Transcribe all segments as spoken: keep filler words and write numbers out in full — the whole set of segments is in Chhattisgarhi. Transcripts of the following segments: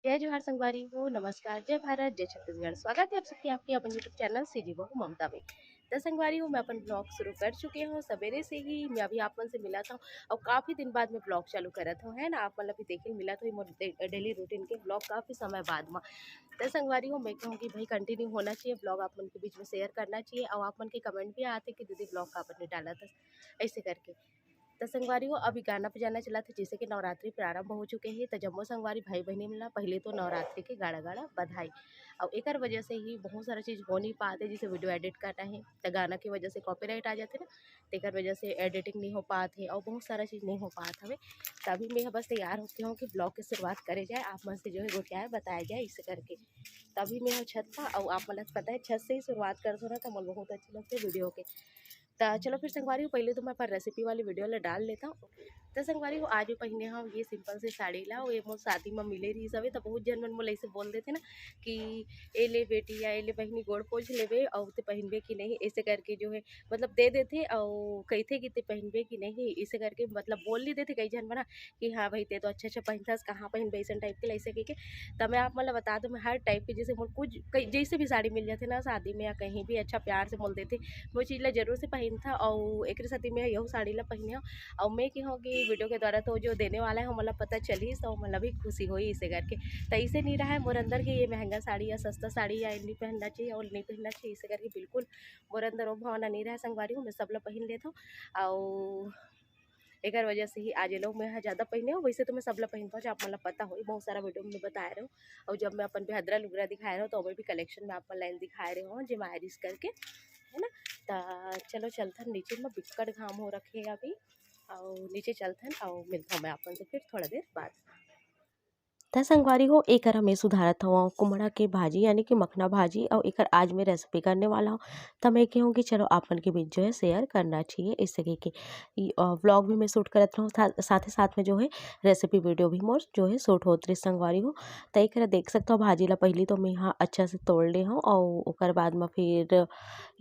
जय जोहार संगवारी हो, नमस्कार, जय भारत, जय छत्तीसगढ़। स्वागत है आप सबके आपके अपन YouTube चैनल सीजी बहू ममता में। तो संगवारी हो, मैं अपन ब्लॉग शुरू कर चुके हूँ सवेरे से ही। मैं अभी आप मन से मिला था और काफ़ी दिन बाद मैं ब्लॉग चालू करा था, है ना। आप मतलब अभी देखे मिला था मोर डेली रूटीन के ब्लॉग काफ़ी समय बाद में। तो संगवारी हो, मैं कहूँ कि भाई कंटिन्यू होना चाहिए ब्लॉग, आप मन के बीच में शेयर करना चाहिए। और आप मन के कमेंट भी आते कि दीदी ब्लॉग का अपन डाला था ऐसे करके। तो संगवारी हो, अभी गाना बजाना चला था, जैसे कि नवरात्रि प्रारंभ हो चुके हैं। तो जम्मो संगवारी भाई बहनी मिला पहले तो नवरात्रि के गाड़ा गाड़ा बधाई। और एकर वजह से ही बहुत सारा चीज़ हो नहीं पाते, जैसे वीडियो एडिट करना है तो गाना की वजह से कॉपीराइट आ जाते ना, तो एकर वजह से एडिटिंग नहीं हो पाते और बहुत सारा चीज़ नहीं हो पात हवे। तभी मैं बस तैयार होके हूँ कि ब्लॉग की शुरुआत करे जाए, आप मन से जो है गोठियाए बताया जाए इसे करके। तभी मैं हूँ छत पर और आप मतलब पता है छत से ही शुरुआत कर दो ना, तो मन बहुत अच्छे लगते वीडियो के। तो चलो फिर संगवारी हो, पहले तो मैं अपन रेसिपी वाली वीडियो ला डाल लेता हूँ। तो संगवारी हो, आज मैं पहने हूँ ये सिंपल से साड़ी ला, ये मोर शादी में मिले रही सवे, तो बहुत जन मन मोला ऐसे बोल देते ना कि ए ले बेटी या ए ले बहनी गोड़ पोछ लेवे और ते पहनबे कि नहीं, ऐसे करके जो है मतलब दे देते और कहते कि ते पहनबे कि नहीं, ऐसे करके मतलब बोल नहीं देते कई जन बना कि हाँ भाई ते तो अच्छा अच्छा पहनथस, कहाँ पहनबे ऐसे टाइप के ऐसे कह के। तो मैं आप मतलब बता दूँ, मैं हर टाइप के जैसे मोर कुछ कई जैसे भी साड़ी मिल जाते ना शादी में या कहीं भी अच्छा प्यार से बोल देते, वो चीज़ ला जरूर से पहनता। और एक साथी में यही साड़ी ला पहने और मैं की हूँ कि वीडियो के द्वारा तो जो देने वाला है वो मतलब पता चली तो मतलब भी खुशी हुई इसे करके। तो इसे नहीं रहा है मोर अंदर कि ये महंगा साड़ी या सस्ता साड़ी या नहीं पहनना चाहिए और नहीं पहनना चाहिए इसे करके, बिल्कुल मोर अंदर वो भावना नहीं रहा संगवारी हो, मैं सब ला पहन लेता हूँ। और एकर वजह से ही आज ये लोग मैं यहाँ ज़्यादा पहने हो, वैसे तो मैं सब ला पहनता हूँ, जो आप मतलब पता हो बहुत सारा वीडियो में बताए रहे हो। और जब मैं अपन बेहदरा लुगरा दिखाए रहे हो तो मैं भी कलेक्शन में आप लाइन दिखाए रहे हो जेमा आयरिस करके, है ना। तो चलो चलथन नीचे में, बिक्कट घाम हो रखे है अभी। और नीचे चलथन और मिलता हूँ मैं अपन से फिर थोड़ा देर बाद। त संगवारी हो, एकर हमें सुधारत हवं कुमड़ा के भाजी यानी कि मखना भाजी, और एकर आज मैं रेसिपी करने वाला हूँ। त मैं कहूँ कि चलो आप मन के बीच जो है शेयर करना चाहिए इस तरीके के। व्लॉग भी मैं शूट करत रहूँ, साथ साथ में जो है रेसिपी वीडियो भी मोर जो है शूट होत रही संगवारी हो। त एकर देख सकते हो भाजी ला पहली तो मैं यहाँ अच्छा से तोड़ ले हूँ और ओकर बाद में फिर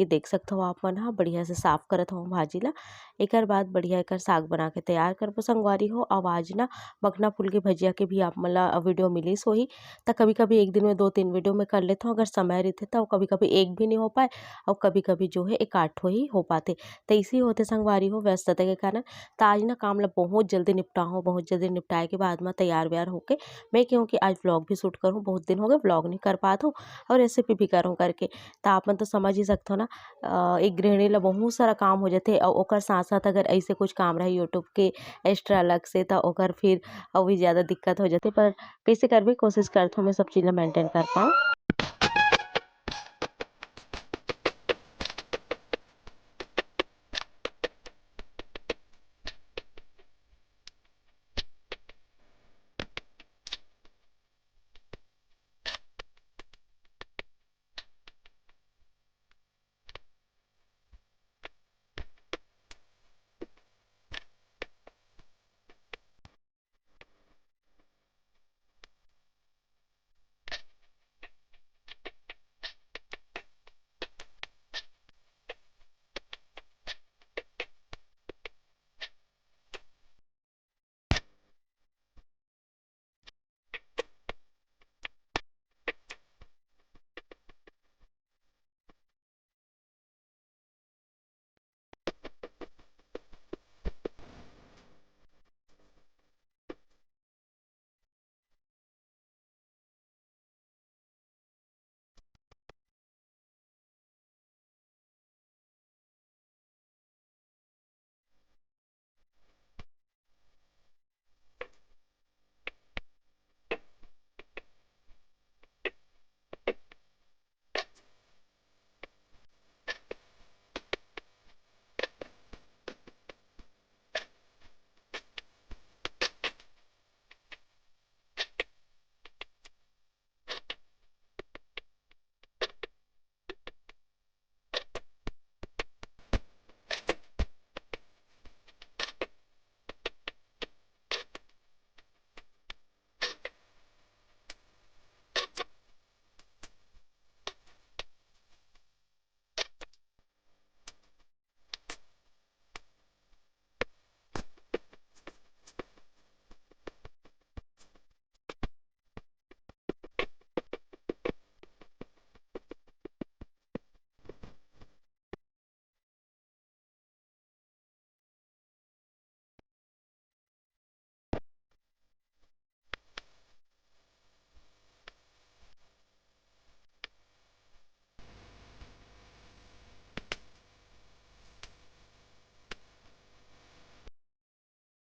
ये देख सकते हो आप मन ह बढ़िया से साफ करत हूँ भाजी ला। एकर बाद बढ़िया एकर साग बना के तैयार करबो संगवारी हो। अब आज ना मखना फूल के भजिया के भी आप मन ला वीडियो मिलिस होही, त कभी कभी एक दिन में दो तीन वीडियो में कर लेता हूँ अगर समय रहते तो, कभी कभी एक भी नहीं हो पाए और कभी कभी जो है एक आठ ही हो पाते। तो इसी होते संगवारी हो व्यस्तता के कारण। तो आज ना काम ला बहुत जल्दी निपटा हूँ, बहुत जल्दी निपटाए के बाद में तैयार व्यार होके मैं कहूँ कि आज व्लॉग भी शूट करूँ, बहुत दिन हो गए व्लॉग नहीं कर पात हूँ और रेसिपी भी करूँ करके। तो आप मन तो समझ ही सकते हो ना, एक गृहिणी ला बहुत सारा काम हो जाते और ओकर साथ साथ अगर ऐसे कुछ काम रहे यूट्यूब के एक्स्ट्रा अलग से तो ओकर फिर और भी ज़्यादा दिक्कत हो जाते। पर कैसे करबे कोशिश करता हूँ मैं सब चीज़ ला मेंटेन कर पाऊँ।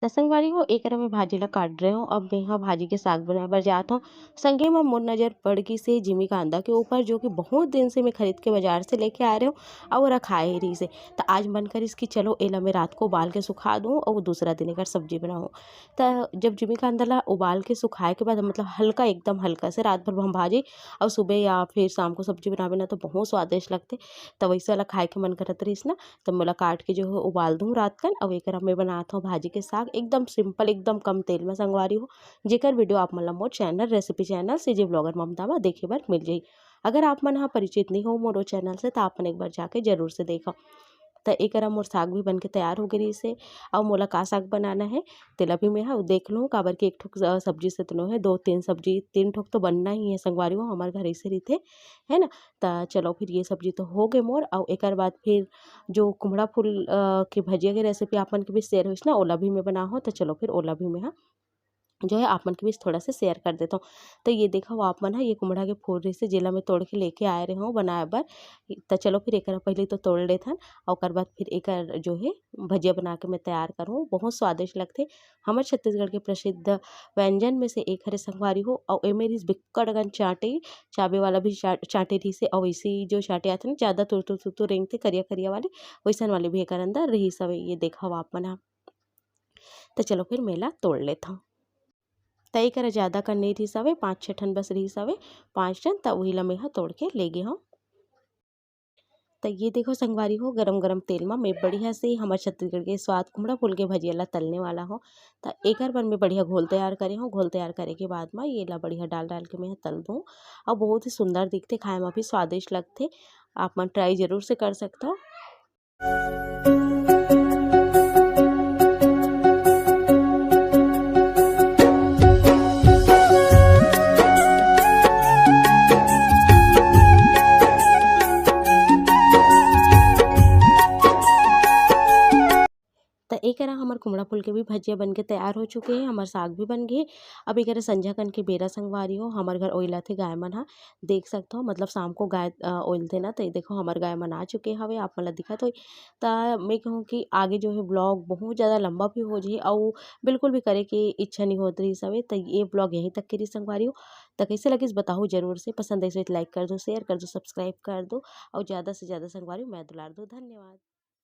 त संगवारी हो, एकरा मैं भाजी ला काट रहे हो। अब मैं हा भाजी के साग बनाए बर जात हूँ। संगे म मोर नजर पड़ गिस हे जिमी कांदा के ऊपर, जो कि बहुत दिन से मैं खरीद के बाजार से लेके आ रहे हूँ, अउ ओला खाए ही रहिस हे। त आज मन करिस कि चलो एला मैं रात को उबाल के सुखा दूँ अउ दूसरा दिन एकर सब्जी बनाऊँ। त जब जिमी कांदा ला उबाल के सुखाए के बाद, मतलब हल्का, एकदम हल्का से रात भर हम भाजी अउ सुबह या फिर शाम को सब्जी बनाबे ना, तो बहुत स्वादिष्ट लगथे। त वैसे वाला खाए के मन करत रहिस ना, त मोला काट के जो है उबाल दूँ रात कन, अउ एकरा मैं बनात हूँ भाजी के साग, एकदम simple, एकदम कम तेल में संगवारी हो, जेकर video आप मन ला मोर channel, recipe channel CG vlogger ममता में देखे बर मिल जाही। अगर आप मन हा परिचित नहीं हो मोर channel से, त आप मन एक बार जाके जरूर से देखो। त एकरा मोर साग भी बन के तैयार हो गे रहिस हे। अउ मोला का साग बनाना है, तेला भी मैं हा देख लूँ, काबर कि एक ठोक स-, सब्जी से तो नो है, दो तीन सब्जी, तीन ठोक तो बनना ही है संगवारी हो, हमर घर ऐसे रहिथे, है ना। त चलो फिर ये सब्जी तो हो गे मोर। अउ एकर बाद फिर जो कुमड़ा फूल, अ, के भजिया के recipe आप मन के भी share होइस ना, ओला भी मैं बनाहूँ। त चलो फिर ओला भी मैं हा जो है आप मन के बीच थोड़ा सा share कर देथव। त ये देखव आप मन ह, ये कुमड़ा के फूल रहिस हे, जेला मैं तोड़ के लेके आए रहे हूँ बनाए बर। त चलो फिर एकरा पहले तो तोड़ लेथन, अउ ओकर बाद फिर एकर जो है भजिया बना के मैं तैयार करहूँ। बहुत स्वादिष्ट लगथे। हमर छत्तीसगढ़ के प्रसिद्ध व्यंजन में से एक हरे संगवारी हो, अउ एमे रहिस बिक्कट अकन चांटे, चाबे वाला भी चा-, चांटे रहिस हे, अउ वैसे ही जो चांटे आथे ना, ज़्यादा तुरतुर तुरतुर रेंगथे, करिया करिया वाले, वैसन वाले भी एकर अंदर रहिस हवे। ये देखव आप मन ह। त चलो फिर मैं एला तोड़ लेथव। त एकरा ज़्यादा कन नइ रिहिस हवे, पाँच छः ठन बस रिहिस हवे, पाँच ठन, त उही ला मैं ह तोड़ के ले गे हव। त ये देखो संगवारी हो, गरम गरम तेल म मैं बढ़िया से हमर छत्तीसगढ़ के स्वाद कुमड़ा फूल के भजिया ला तलने वाला हव। त एकर बर मैं बढ़िया घोल तैयार करे हव। घोल तैयार करे के बाद म ये ला बढ़िया डाल डाल के मैं ह तल दूँ, अउ बहुत ही सुंदर दिखथे, खाए म भी स्वादिष्ट लगथे। आप मन try जरूर से कर सकथव। त एकरा हमर कुमड़ा फूल के भी भजिया बन के तैयार हो चुके हे, हमर साग भी बन गे। अब एकरा संझा कन के बेरा संगवारी हो, हमर घर ओइलाथे गाय मन ह, देख सकथव, मतलब शाम को गाय, अ, ओइलथे ना, त ये देखो हमर गाय मन आ चुके हवे, आप मन ल दिखत होही। त मैं कहूँ कि आगे जो है vlog बहुत ज़्यादा लंबा भी हो जाही, अउ बिल्कुल भी करे के इच्छा नहीं होत रहिस हवे। त ये vlog यहीं तक के रहिस संगवारी हो। त कैसे लगिस बताहू जरूर से, पसंद आइस त like कर दो, share कर दो, subscribe कर दो, अउ ज़्यादा से ज़्यादा संगवारी हो मैं दुलार दो। धन्यवाद।